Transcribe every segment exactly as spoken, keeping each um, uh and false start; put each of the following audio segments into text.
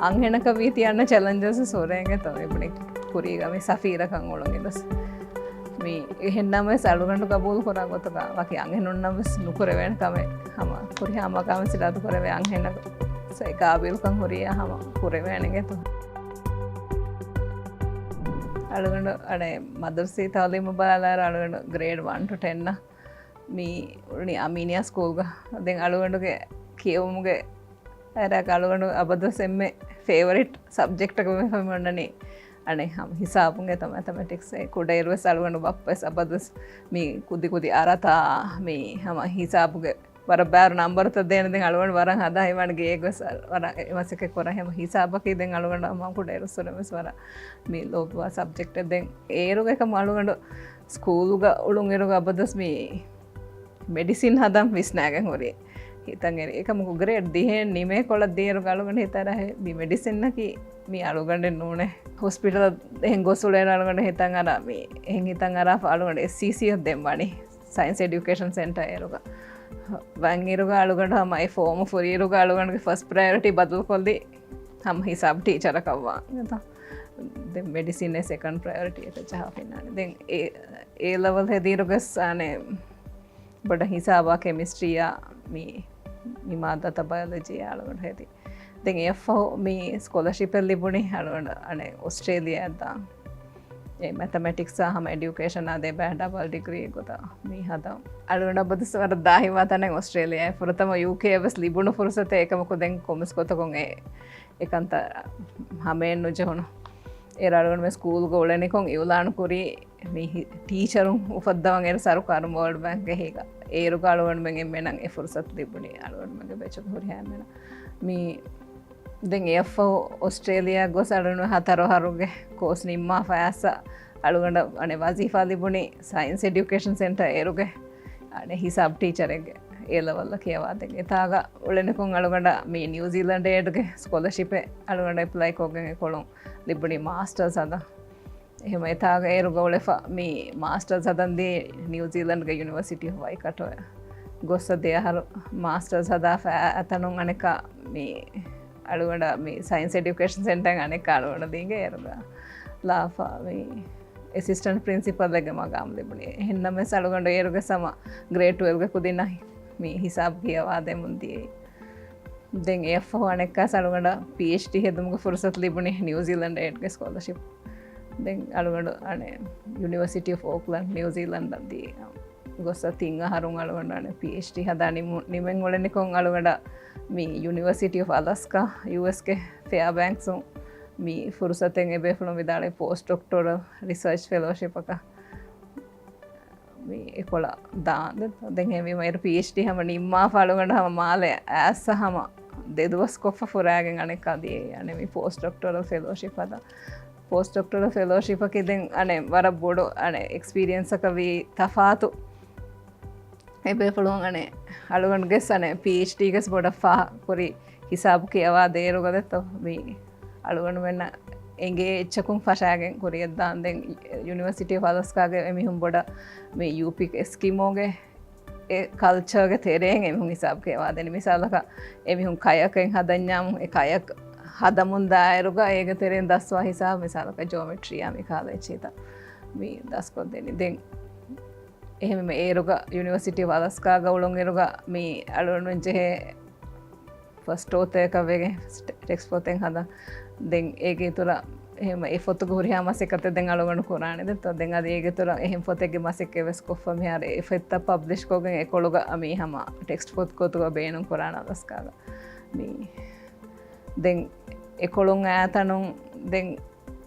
އަންހެނަކަށް ވީތީ އަންނަ ޗެލެންޖަސް ހުރޭގެތޯ އެބުނި ކުރީގަ މި ސަފީރަކަށް އުޅުން އިނދަސް. މި އެހެންނަމަވެސް އަޅުގަނޑު ގަބޫލު ކުރާ ގޮތުގަ ވަކި އަންހެނުންނަށް ވެސް ނުކުރެވޭނެ ކަމެއް ހަމަ ހުރިހާ މަގާމެއް ސިލާތު ކުރެވޭ އަންހެނަކަށް ގާބިލްކަން ހުރިޔާ ހަމަ ކުރެވޭނެގެތޯ. އަޅުގަނޑު އަނެއް މަދަރުސީ ތައުލީމު ބަލާލާއިރު އަޅުގަނޑު ގްރޭޑް ވަން ޓު ޓެން އަށް މި އުޅުނީ އަމީނިއާ ސްކޫލްގަ. ދެން އަޅުގަނޑުގެ ކިޔެވުމުގެ އަރަކަށް އަޅުގަނޑު އަބަދުވެސް އެންމެ ފޭވަރިޓް ސަބްޖެކްޓަކަށް ވެފަ މި އޮންނަނީ އަނެއް ހަމަ ހިސާބުން އެތަ މެތަމެޓިކްސް. އެ ކުޑައިރުވެސް އަޅުގަނޑު ބައްޕަވެސް އަބަދުވެސް މި ކުދި ކުދި އަރަތާ މި ހަމަ ހިސާބުގެ ވަރަށް ބާރު ނަންބަރުތައް ދޭނެ. ދެން އަޅުގަނޑު ވަރަށް ހަދާ ހިމާން ގޭގަސް ވަރަށް މަސައްކަތް ކުރާ ހަމަ ހިސާބަކީ ދެން އަޅުގަނޑު ހަމަ ކުޑައިރުއްސުރެ ވެސް ވަރަށް މި ލޯބިވާ ސަބްޖެކްޓެއް. ދެން އޭރުގެ ކަމަށް އަޅުގަނޑު ސްކޫލުގަ އުޅުން އިރުގަ އަބަދުވެސް މި މެޑިސިން ހަދަން ވިސްނާގެން ހުރި ހިތަށް އެރި. އެކަމަކު ގްރޭޑް ދިހައެއް ނިމޭ ކޮޅަށް ދިޔައިރު އަޅުގަނޑު ހިތަށް އަރާ މި މެޑިސިންއަކީ މި އަޅުގަނޑެއް ނޫނޭ. ހޮސްޕިޓަލަށް އެހެން ގޮސް އުޅޭނު އަޅުގަނޑު ހިތަށް އަރާ މި އެހެން ހިތަށް އަރާފަ އަޅުގަނޑު އެސްސީސީއަށް ދެން ވަނީ ސައިންސް އެޑިއުކޭޝަން ސެންޓަރ އޭރުގަ. ވަންއިރުގަ އަޅުގަނޑު ހަމަ އެ ފޯމު ފުރިއިރުގަ އަޅުގަނޑުގެ ފަސްޓް ޕްރަޔޮރިޓީ ބަދަލުކޮށްލީ ހަމަ ހިސާބު ޓީޗަރަކަށްވާން. ދެން މެޑިސިން ސެކަންޑް ޕްރަޔޮރިޓީއަކަށް ޖަހާފަ އިންނާނެ. ދެން އެ، އޭ ލެވެލް ހެދިއިރުގަސް އަނެއް ބޮޑަށް ހިސާބާ ކެމިސްޓްރީއާ މި، މި މާއްދާތައް ބަޔޮލޮޖީއާ އަޅުގަނޑު ހެދި. ދެން އެއަށްފަހު މި ސްކޮލަޝިޕެއް ލިބުނީ އަޅުގަނޑު އަނެއް އޮސްޓްރޭލިއާއަށް ދާން. އެ މެތަމެޓިކްސާ ހަމަ އެޑިއުކޭޝަނާ ދެބައި ޑަބަލް ޑިގްރީ ގޮތަށް މި ހަދަން. އަޅުގަނޑަށް އަބަދުވެސް ވަރަށް ދާހިވާ ތަނެއް އޮސްޓްރޭލިއާއެއް. ފުރަތަމަ ޔޫކޭއަށް ވެސް ލިބުނު ފުރުސަތެއް. އެކަމަކު ދެން ކޮންމެސް ގޮތަކުން އެ، އެކަންތައް ހަމައެއް ނުޖެހުނު. އޭރު އަޅުގަނޑުމެން ސްކޫލްގަ އުޅެނިކޮށް އިއުލާނު ކުރީ މި ހި-، ޓީޗަރުން އުފައްދަވަން އޭރު ސަރުކާރުން ވޯލްޑް ބޭންކްގެ ހިގަ. އޭރުގަ އަޅުގަނޑުމެން އެންމެނަށް އެ ފުރުސަތު ލިބުނީ އަޅުގަނޑުމެންގެ ބެޗުގެ ހުރިހާ އެންމެނަށް. މި ދެން އެއަށްފަހު އޮސްޓްރޭލިއާ ގޮސް އަޅުގަނޑު ހަތަރު އަހަރުގެ ކޯސް ނިންމާފަ އައިސް އަޅުގަނޑަށް އަނެއް ވަޒީފާ ލިބުނީ ސައިންސް އެޑިއުކޭޝަން ސެންޓަރ އޭރުގެ އަނެއް ހިސާބް ޓީޗަރެއްގެ އޭ ލެވެލްއަށް ކިޔަވާދޭން. އެތާގަ އުޅެނިކޮށް އަޅުގަނޑަށް މި ނިއުޒީލަންޑް އޭޑްގެ ސްކޮލަޝިޕެއް އަޅުގަނޑަށް އެޕްލައި ކޮށްގެން އެކޮޅުން ލިބުނީ މާސްޓަރސް ހަދަން. އެހެމަ އެތާގަ އޭރުގަ އުޅެފަ މި މާސްޓަރސް ހަދަން ދިޔަ ނިއުޒީލަންޑްގެ ޔުނިވަރސިޓީ އޮފް ވައިކަޓޯއަށް ގޮއްސަ ދެ އަހަރު މާސްޓަރސް ހަދާފަ އަތަނުން އަނެއްކާ މި އަޅުގަނޑަށް މި ސައިންސް އެޑިއުކޭޝަން ސެންޓަރ އަނެއްކާ އަޅުގަނޑަށް ދީގެ އޭރުގަ ލާފަ މި އެސިސްޓެންޓް ޕްރިންސިޕަލެއްގެ މަގާމް ލިބުނީ. އެހެންނަމަވެސް އަޅުގަނޑު އޭރުގެ ސަމަ ގްރޭޑް ޓުވެލްވްގެ ކުދިންނަށް މި ހިސާބް ކިޔަވާދެމުން ދިޔައީ. ދެން އެއަށްފަހު އަނެއްކާސް އަޅުގަނޑަށް ޕީއެޗްޑީ ހެދުމުގެ ފުރުސަތު ލިބުނީ ނިއުޒީލަންޑް އޭޑްގެ ސްކޮލަޝިޕް. ދެން އަޅުގަނޑު އަނެއް ޔުނިވަރސިޓީ އޮފް އޯކްލަންޑް ނިއުޒީލަންޑަށް ދިޔަ ގޮއްސަ ތިން އަހަރުން އަޅުގަނޑު އަނެއް ޕީއެޗްޑީ ހަދާ ނިމު-، ނިމެން އުޅެނިކޮށް އަޅުގަނޑަށް މި ޔުނިވަރސިޓީ އޮފް އަލަސްކާ، ޔޫއެސްގެ ފެއާބޭންކްސުން މި ފުރުސަތެއް އެބޭފުޅުން ވިދާޅުވި ޕޯސްޓް ޑޮކްޓޯރަލް ރިސާޗް ފެލޯޝިޕަކަށް މި އެކޮޅަށް ދާން. ދެން އެހެންވީމަ އޭރު ޕީއެޗްޑީ ހަމަ ނިންމާފަ އަޅުގަނޑު ހަމަ މާލެ އައިސް ހަމަ ދެ ދުވަސް ކޮށްފަ ފުރާގެން އަނެއްކާ ދިޔައީ އަނެއް މި ޕޯސްޓް ޑޮކްޓޯރަލް ފެލޯޝިޕް ހަދާ. ޕޯސްޓް ޑޮކްޓޯރަލް ފެލޯޝިޕަކީ ދެން އަނެއް ވަރަށް ބޮޑު އަނެއް އެކްސްޕީރިއެންސަކަށް ވީ ތަފާތު. އެބޭފުޅުން އަނެއް އަޅުގަނޑުގެސް އަނެއް ޕީއެޗްޑީގެސް ބޮޑަށް ފާހަގަކުރި ހިސާބު ކިޔަވާ ދޭއިރުގަ ދެއްތޯ މި އަޅުގަނޑުމެންނަށް އެނގޭ އެއްޗަކުން ފަށާގެން ކުރިއަށްދާން. ދެން ޔުނިވަރސިޓީ އޮފް އަލަސްކާގެ އެމީހުން ބޮޑަށް މި ޔޫޕިކް އެސްކިމޯގެ އެ ކަލްޗާގެ ތެރޭން އެމީހުން ހިސާބު ކިޔަވާދޭނެ. މިސާލަކަށް އެމީހުން ކަޔަކެއް ހަދަންޏާމު އެ ކަޔަކް ހަދަމުން ދާއިރުގަ އޭގެ ތެރެއިން ދަސްވާ ހިސާބު މިސާލަކަށް ޖޯމެޓްރީއާ މި ކާލަ އެއްޗިތައް މި ދަސްކޮށްދޭނީ. ދެން އެހެންވީމަ އޭރުގަ ޔުނިވަރސިޓީ އޮފް އަލަސްކާގަ އުޅުންއިރުގަ މި އަޅުގަނޑުމެން ޖެހޭ ފަސްޓޯ ތަކަށް ވެގެން ޓެކްސްޓް ފޮތެއް ހަދަން. ދެން އޭގެ އިތުރަށް އެހެން އެ ފޮތުގެ ހުރިހާ މަސައްކަތެއް ދެން އަޅުގަނޑު ކުރާނެ ދެއްތޯ. ދެން އަދި އޭގެ އިތުރަށް އެހެން ފޮތެއްގެ މަސައްކަތް ވެސް ކޮށްފަ މިހާރު އެ ފޮތްތައް ޕަބްލިޝް ކޮށްގެން އެކޮޅުގަ މި ހަމަ ޓެކްސްޓް ފޮތް ގޮތުގަ ބޭނުން ކުރާނެ އަލަސްކާގަ. މި ދެން އެކޮޅުން އައިތަނުން ދެން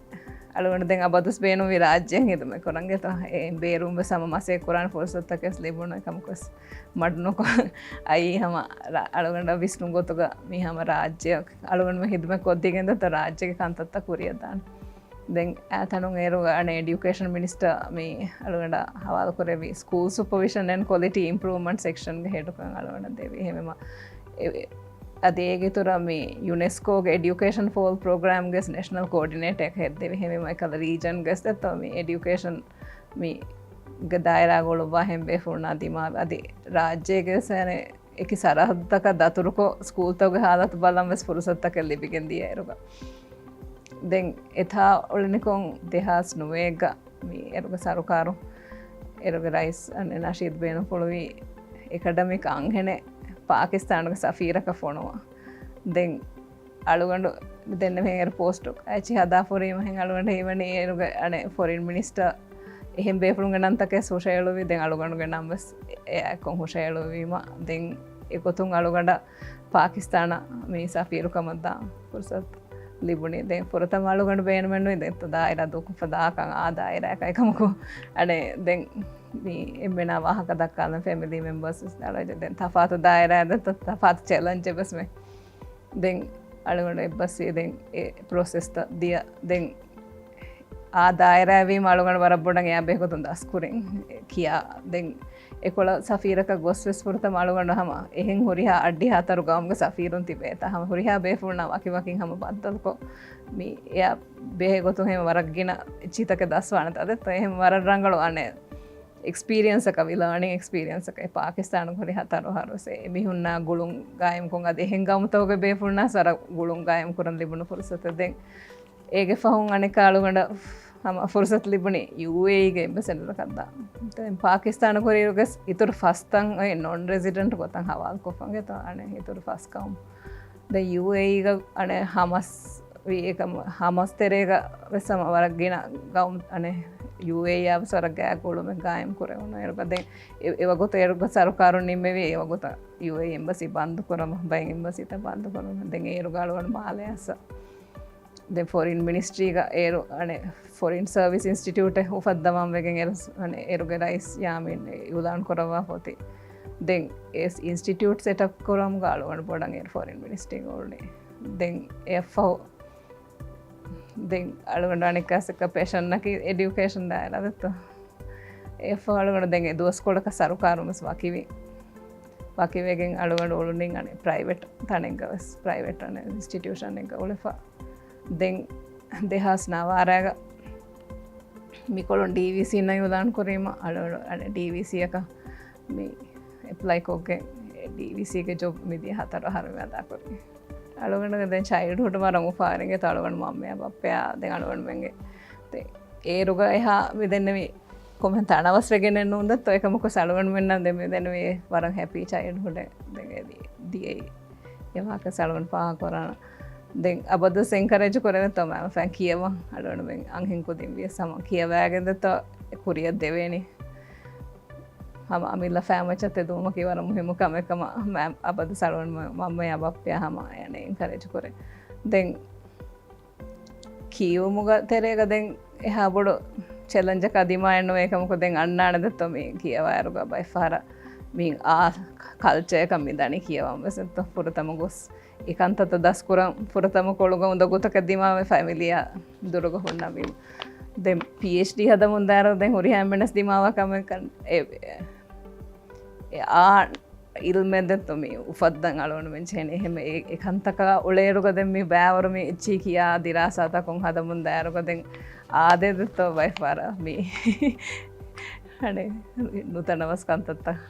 އަޅުގަނޑު ދެން އަބަދުސް ބޭނުންވީ ރާއްޖެއަށް ހިދުމަތް ކުރަން ގެތޯ. އެ ބޭރުން ވެސް ހަމަ މަސައްކަތް ކުރާނެ ފުރުސަތުތަކެއް ލިބުނު ކަމަކުވެސް މަޑުނުކޮށް އައީ ހަމަ ރާ-، އަޅުގަނޑަށް ވިސްނުން ގޮތުގަ މި ހަމަ ރާއްޖެއަށް އަޅުގަނޑުމެން ހިދުމަތް ކޮށްދީގެން ދެއްތޯ ރާއްޖޭގެ ކަންތައްތައް ކުރިއަށްދާނެ. ދެން އައިތަނުން އޭރު އަނެއް އެޑިއުކޭޝަން މިނިސްޓަރ މި އަޅުގަނޑަށް ހަވާލުކުރެއްވި ސްކޫލް ސުޕަވިޝަން އެންޑް ކޮލިޓީ އިމްޕްރޫވްމަންޓް ސެކްޝަންގެ ހެޑުކަން އަޅުގަނޑަށް ދެވި. އެހެންވީމަ އެ-، އަދި އޭގެ އިތުރަށް މި ޔުނެސްކޯގެ އެޑިއުކޭޝަން ފޯ ޕްރޮގްރާމްގެ ނޭޝަނަލް ކޯޑިނޭޓަރެއް ހެއްދެވި. އެހެންވީމަ އެކަލަ ރީޖަންގެ ދެއްތޯ މި އެޑިއުކޭޝަން މި ގެ ދާއިރާގަ އުޅުއްވާ ހެން ބޭފުޅުންނާ ދިމާވި. އަދި ރާއްޖޭގެ ސޭނެ އެކި ސަރަހައްދުތަކަށް ދަތުރުކޮށް، ސްކޫލްތަކުގެ ހާލަތު ބަލަން ވެސް ފުރުސަތުތަކެއް ލިބިގެން ދިޔަ އޭރުގަ. ދެން އެތާ އުޅެނިކޮށް ދެހާސް ނުވައެއްގަ މި އޭރުގެ ސަރުކާރު، އޭރުގެ ރައީސް އަނެއް ނަޝީދު ބޭނުންފުޅުވީ އެކަޑަމިކް އަންހެނެއް ޕާކިސްތާނުގެ ސަފީރަކަށް ފޮނުވާ. ދެން އަޅުގަނޑު ދެންނެވިހެން އޭރު ޕޯސްޓު އެޗި ހަދާފަ ހުރީމަ ހެން އަޅުގަނޑަށް ހީވަނީ އޭރުގެ އަނެއް ފޮރިން މިނިސްޓަރ އެހެން ބޭފުޅުންގެ ނަންތަކެއް ހުށައެޅުވި. ދެން އަޅުގަނޑުގެ ނަން ވެސް އެއާއެކު ހުށައެޅުވީމަ، ދެން އެގޮތުން އަޅުގަނޑަށް ޕާކިސްތާނަށް މި ސަފީރުކަމަށް ދާ ފުރުސަތު ލިބުނީ. ދެން ފުރަތަމަ އަޅުގަނޑު ބޭނުމެއް ނުވި. ދެން ދާއިރާ ދޫކޮށްފަ ދާކަން އާ ދާއިރާއަކަށް އެކަމަކު އަނެއް ދެން މި އެންމެނާ ވާހަކަ ދައްކާލަން ފެމިލީ މެމްބަރސް ވެސް އަޅުގަނޑު ދެން ތަފާތު ދާއިރާ ދެން ތަ-، ތަފާތު ޗެލެންޖެއް ވެސް މެ ދެން އަޅުގަނޑު އެއްބަސްވީ. ދެން އެ ޕްރޮސެސްތައް ދިޔަ ދެން އާ ދާއިރާވީމަ އަޅުގަނޑު ވަރަށް ބޮޑަށް އެއާ ބެހިގޮތުން ދަސްކުރިން ކިޔާ. ދެން އެކޮޅަށް ސަފީރަކަށް ގޮސް ވެސް ފުރަތަމަ އަޅުގަނޑު ހަމަ އެހެން ހުރިހާ އައްޑިހަ ހަތަރު ގައުމުގެ ސަފީރުން ތިބޭތާ ހަމަ ހުރިހާ ބޭފުޅުންނާ ވަކިވަކިން ހަމަ ބައްދަލުކޮށް، މި އެއާ ބެހޭ ގޮތުން ހެމަ ވަރަށް ގިނަ އެއްޗިތަކެއް ދަސްވާނެ ތަދެއްތޯ. އެހެން ވަރަށް ރަނގަޅު އަނެއް އެކްސްޕީރިއަންސަކަށް، ލާނިން އެކްސްޕީރިއަންސަކަށް އެ ޕާކިސްތާނު ހުރި ހަތަރު އަހަރު ވެސް އެ މީހުންނާ ގުޅުން ގާއިމްކޮށް އަދި އެހެން ގައުމުތަކުގެ ބޭފުޅުންނާ ވެސް ވަރަށް ގުޅުން ގާއިމްކުރަން ލިބުނު ފުރުސަތެއް. ދެން އޭގެ ފަހުން އަނެއްކާ އަޅުގަނޑަށް ހަމަ ފުރުސަތު ލިބުނީ ޔޫއޭއީގެ އެމްބަސެޑަރަކަށް ދާން. ދެން ޕާކިސްތާނު ކުރިއިރުގެސް އިތުރު ފަސް ތަން އޮތް ނޮން ރެޒިޑެންޓް ގޮތަށް ހަވާލުކޮށްފަ އިނގޭތޯ އަނެއް އިތުރު ފަސް ގައުމު. ދެން ޔޫއޭއީގަ އަނެއް ހަމަސް ވީ އެކަމަ ހަމަސް ތެރޭގަ ވެސް ހަމަ ވަރަށް ގިނަ ގައުމު އަނެއް ޔޫއޭއީއާ ވެސް ވަރަށް ގާތް ގުޅުމެއް ގާއިމް ކުރެވުނު. އޭރުގަ ދެން އެ-، އެވަގުތު އޭރުގަ ސަރުކާރުން ނިންމެވި އެވަގުތަށް ޔޫއޭއީ އެމްބަސީ ބަންދު ކުރަމަ، ބައެއް އެމްބަސީތައް ބަންދު ކުރަމަ. ދެން އޭރުގަ އަޅުގަނޑު މާލެ އައްސަ. ދެން ފޮރިން މިނިސްޓްރީގަ އޭރު އަނެއް ފޮރިން ސަރވިސް އިންސްޓިޓިއުޓެއް އުފައްދަވާން ވެގެން އޭރު އަނެއް އޭރުގެ ރައީސް ޔާމީން އިއުލާން ކުރައްވާފަ އޮތީ. ދެން އެ އިންސްޓިޓިއުޓް ސެޓަޕް ކުރަމުގަ އަޅުގަނޑު ބޮޑަށް އޭރު ފޮރިން މިނިސްޓްރީގަ އުޅުނީ. ދެން އެއަށްފަހު ދެން އަޅުގަނޑު އަނެއްކާސް އެއްކަ ޕެޝަންއަކީ އެޑިއުކޭޝަން ދާއިރާ ދެއްތޯ. އެއަށްފަހު އަޅުގަނޑު ދެން އެ ދުވަސްކޮޅަކަށް ސަރުކާރުން ވެސް ވަކިވި. ވަކިވެގެން އަޅުގަނޑު އުޅުނީ އަނެއް ޕްރައިވެޓް ތަނެއްގަ ވެސް، ޕްރައިވެޓް އަނެއް އިންސްޓިޓިއުޝަނެއްގަ އުޅެފަ. ދެން ދެހާސް ނަވާރައިގަ މިކޮޅުން ޑީވީސީންނަށް އިއުލާން ކުރީމަ އަޅުގަނޑު އަނެއް ޑީވީސީއަކަށް މި އެޕްލައި ކޮށްގެން ޑީވީސީގެ ޖޮބް މިދިޔަ ހަތަރު އަހަރު މި އަދާކުރީ. އަޅުގަނޑުގެ ދެން ޗައިލްޑްހުޑް ވަރަށް އުފާވެރިންގެ އަޅުގަނޑު މަންމަޔާ ބައްޕަޔާ ދެން އަޅުގަނޑުމެންގެ ދެ-، އޭރުގަ އެހާ މި ދެންނެވި ކޮމެން ތަނަވަސް ވެގެނެއް ނޫން ދެއްތޯ. އެކަމަކު އަޅުގަނޑުމެންނަށް ދެން މި ދެންނެވި ވަރަށް ހެޕީ ޗައިލްޑްހުޑެއް ދެން އެދި ދިޔައީ. އެ ވާހަކަ އަޅުގަނޑު ފާހަގަކުރާނަ. ދެން އަބަދުސް އެންކަރޭޖް ކުރެވެތޯ މައިންބަފައިން ކިޔަވަން. އަޅުގަނޑުމެން އަންހެން ކުދިން ވިޔަސް ހަމަ ކިޔަވައިގެން ދެއްތޯ ކުރިއަށް ދެވޭނީ. ހަމަ އަމިއްލަ ފައިމައްޗަށް ތެދުވުމަކީ ވަރަށް މުހިއްމު ކަމެއް ކަމަށް މަ-، އަބަދުސް އަޅުގަނޑު މަ-، މަންމަޔާ ބައްޕަޔާ ހަމަ އެން އެންކަރޭޖް ކުރޭ. ދެން ކިޔެވުމުގެ ތެރޭގަ ދެން އެހާ ބޮޑު ޗެލެންޖަކާ ދިމާއެއް ނުވޭ. އެކަމަކު ދެން އަންނާނެ ދެއްތޯ މި ކިޔަވާއިރުގަ ބައެއްފަހަރަށް މި އާ ކަލްޗަރަކަށް މި ދަނީ ކިޔަވަން ވެސް ދެއްތޯ. ފުރަތަމަ ގޮސް އެ ކަންތައްތައް ދަސްކުރަން ފުރަތަމަ ކޮޅުގަ އުނދަގޫތަކެއް ދިމާވެ ފެމިލީއާ ދުރުގަ ހުންނަ މީ. ދެން ޕީއެޗްޑީ ހަދަމުން ދާއިރު ދެން ހުރިހާ އެންމެނަސް ދިމާވާ ކަމެއް ކަން އެ، އެ، އެ އާ އިލްމެއް ދެއްތޯ މި އުފައްދަން އަޅުގަނޑުމެން ޖެހެނީ. އެހެން އެ، އެ ކަންތަކާ އުޅޭއިރުގަ ދެން މި ބައިވަރު މި އެއްޗިހި ކިޔާ ދިރާސާތަކުން ހަދަމުން ދާއިރުގަ ދެން އާދޭ ދެއްތޯ ބައެއްފަހަރަށް މި އަނެއް ނުތަނަވަސް ކަންތައްތައް.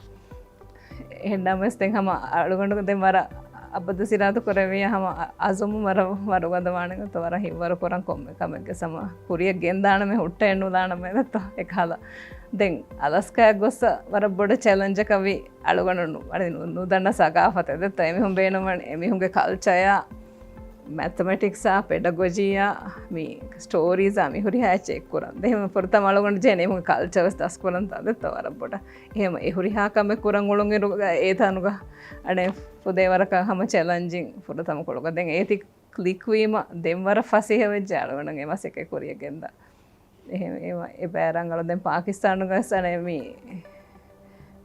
އެހެންނަމަވެސް ދެން ހަމަ އަޅުގަނޑު ދެން ވަރަށް އަބަދު ސިރާތު ކުރެވިޔާ ހަމަ އަ-، އަޒުމު ވަރަށް ވަރުގަދަ ވާނެ ދެއްތޯ ވަރަށް ހިތްވަރު ކުރަން ކޮންމެ ކަމެއްގެ ސަމަ ކުރިއަށް ގެންދާނަމޭ ހުއްޓައެއް ނުލާނަމޭ ދެއްތޯ އެކަހަލަ. ދެން އަލަސްކާއަށް ގޮއްސަ ވަރަށް ބޮޑު ޗެލެންޖަކަށް ވީ އަޅުގަނޑު ނު-، އަޅި ނު-، ނުދަންނަ ސަގާފަތެއް ދެއްތޯ އެމީހުން ބޭނުންވަން އެމީހުންގެ ކަލްޗަރާ މެތަމެޓިކްސާ، ޕެޑަގޮޖީއާ، މި ސްޓޯރީޒާ މި ހުރިހާ އެއްޗެއް އެއްކުރަން. ދެން ފުރަތަމަ އަޅުގަނޑު ޖެހޭނެ އެމީހުންގެ ކަލްޗަރ ވެސް ދަސްކުރަން ތާ ދެއްތޯ ވަރަށް ބޮޑަށް. އެހެން އެ ހުރިހާ ކަމެއް ކުރަން އުޅުންއިރު އެ ތަނުގަ އަނެއް ފުދޭ ވަރަކަށް ހަމަ ޗެލެންޖިން ފުރަތަމަ ކޮޅުގަ. ދެން އޭތި ކްލިކް ވީމަ ދެން ވަރަށް ފަސޭހަ ވެއްޖެ އަޅުގަނޑު އެ މަސައްކަތް ކުރިއަށް ގެންދާ. އެހެން އެ ވަ-، އެ ބައި ރަނގަޅު. ދެން ޕާކިސްތާނުގަ ވެސް އަނެއް މި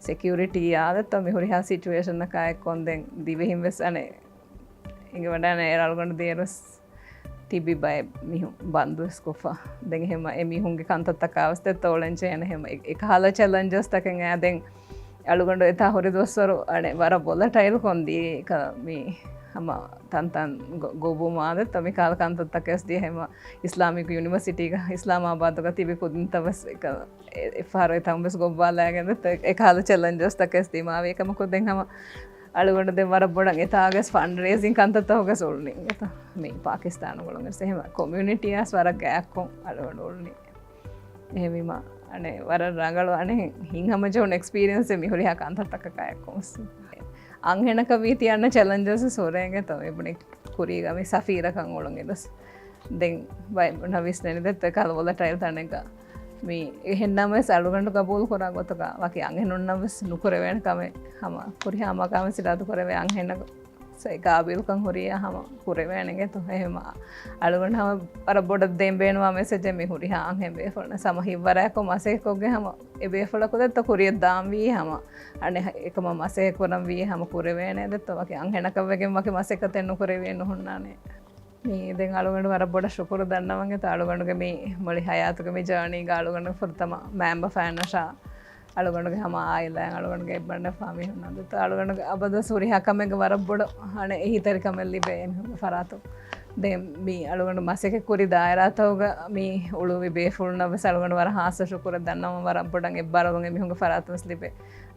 ސެކިއުރިޓީ އާދެއްތޯ މި ހުރިހާ ސިޗުއޭޝަނަކާ އެއްކޮން ދެން ދިވެހިން ވެސް އަނެއް އެނގިވަޑައިނެ އޭރު އަޅުގަނޑު ދިޔައިރު ވެސް ތިބި ބައެއް މީހުން ބަންދުވެސް ކޮށްފަ. ދެން އެހެން އެމީހުންގެ ކަންތައްތަކާ ވެސް ދެއްތޯ އުޅެން ޖެހޭނެ އެހެން އެ-، އެކަހަލަ ޗެލެންޖަސްތަކެއް އައި ދެން އަޅުގަނޑު އެތާ ހުރި ދުވަސްވަރު އަނެއް ވަރަށް ވޮލަޓައިލް ކޮން ދިޔަ މި ހަމަ ތަންތަން ގޮ-، ގޮއްވުމާ ދެއްތޯ މި ކަހަލަ ކަންތައްތަކެއް ވެސް ދިޔަ ހަމަ އިސްލާމިކް ޔުނިވަރސިޓީގަ އިސްލާމާބާދުގަ ތިބި ކުދިންތައް ވެސް އެކަ-، އެ-، އެއްފަހަރު އެތަން ވެސް ގޮއްވާލައިގެން ދެއްތޯ އެކަހަލަ ޗެލެންޖަސްތަކެއް ވެސް ދިމާވި އެކަމަކު ދެން ހަމަ އަޅުގަނޑު ދެން ވަރަށް ބޮޑަށް އެތާގަސް ފަންޑް ރޭޒިން ކަންތައްތަކުގަސް އުޅުނީ. އެތަ މި ޕާކިސްތާނު ގުޅުން އެސް އެހެމަ ކޮމިއުނިޓީއަސް ވަރަށް ގާތްކޮށް އަޅުގަނޑު އުޅުނީ. އެހެންވީމަ އަނެ ވަރަށް ރަނގަޅު އަނެ ހިތްހަމަޖެހުނު އެކްސްޕީރިއަންސެއް މި ހުރިހާ ކަންތައްތަކަކާ އެއްކޮށް. އަންހެނަކަށް ވީތީ އަންނަ ޗެލެންޖަސް ހުރޭގެތޯ އެބުނި ކުރީގަ މި ސަފީރަކަށް އުޅުން އިރުސް. ދެން ބައި ނަވީސް ނެނިދެއްތަ ކަލަ ވޮލަޓައިލް ތަނެއްގަ މި އެހެންނަމަވެސް އަޅުގަނޑު ގަބޫލު ކުރާ ގޮތުގަ ވަކި އަންހެނުންނަށްވެސް ނުކުރެވޭނެ ކަމެއް ހަމަ ކުރިހާ މަގާމެއް ސިރާދު ކުރެވޭ އަންހެނަކަށް ސައި ގާބިލްކަން ހުރިޔާ ހަމަ ކުރެވޭނެގެތޯ. އެހެމަ އަޅުގަނޑު ހަމަ ވަރަށް ބޮޑަށް ދޭން ބޭނުވާ މެސެޖެއް މި ހުރިހާ އަންހެން ބޭފުޅުން ހަމަ ހިތްވަރާކޮށް މަސައްކަތްކޮށްގެން ހަމަ އެ ބޭފުޅަކު ދެއްތޯ ކުރިޔަށް ދާންވީ ހަމަ އަނެއް އެކަމަށް މަސައްކަތް ކުރަންވީ ހަމަ ކުރެވޭނެ ދެއްތޯ ވަކި އަންހެނަކަށްވެގެން ވަކި މަސައްކަތެއް ނުކުރެވިއެއް ނުހުންނާނެ. މި ދެން އަޅުގަނޑު ވަރަށް ބޮޑަށް ޝުކުރު ދަންނަވަން އެތަ އަޅުގަނޑުގެ މި މުޅި ހަޔާތުގެ މި ޖާނީގަ އަޅުގަނޑުގެ ފުރަތަމަ މައިންބަފައިންނަށާ އަޅުގަނޑުގެ ހަމަ އާއިލާއިން އަޅުގަނޑުގެ އެއްބަނޑެއް ފާމިހުންނަށް ދެއްތޯ އަޅުގަނޑުގެ އަބަދުވެސް ހުރިހާ ކަމެއްގެ ވަރަށް ބޮޑު އަނެއް އެހީތެރިކަމެއް ލިބޭ އެމީހުންގެ ފަރާތުން. ދެން މި އަޅުގަނޑު މަސައްކަތް ކުރި ދާއިރާތަކުގަ މި އުޅުއްވި ބޭފުޅުންނަށްވެސް އަޅުގަނޑު ވަރަށް ހާއްސަ ޝުކުރެއް ދަންނަވަން ވަރަށް ބޮޑަށް އެއްބާރުލުން އެމީހުންގެ ފަރާތުންވެސް ލިބޭ.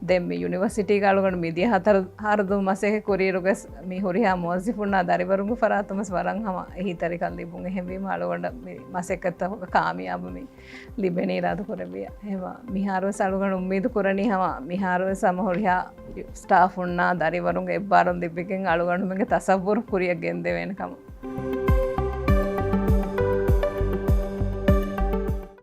ދެން މި ޔުނިވަރސިޓީގަ އަޅުގަނޑު މިދިޔަ ހަތަރު ހަރުދު މަސައްކަތް ކުރިއިރުގަސް މި ހުރިހާ މުވައްޒިފުންނާ ދަރިވަރުންގެ ފަރާތުންވެސް ވަރަށް ހަމަ އެހީތެރިކަން ލިބުން. އެހެންވީމަ އަޅުގަނޑަށް މި މަސައްކަތްތަކުގަ ކާމިޔާބު މި ލިބެނީ އިރާދަ ކުރެއްވިޔާ. އެހެމަ މިހާރުވެސް އަޅުގަނޑު އުއްމީދު ކުރަނީ ހަމަ މިހާރުވެސް ހަމަ ހުރިހާ ސްޓާފުންނާ ދަރިވަރުންގެ އެއްބާރުލުން ލިބިގެން އަޅުގަނޑުމެންގެ ތަސައްވުރު ކުރިޔަށް ގެންދެވޭނެ ކަމަށް.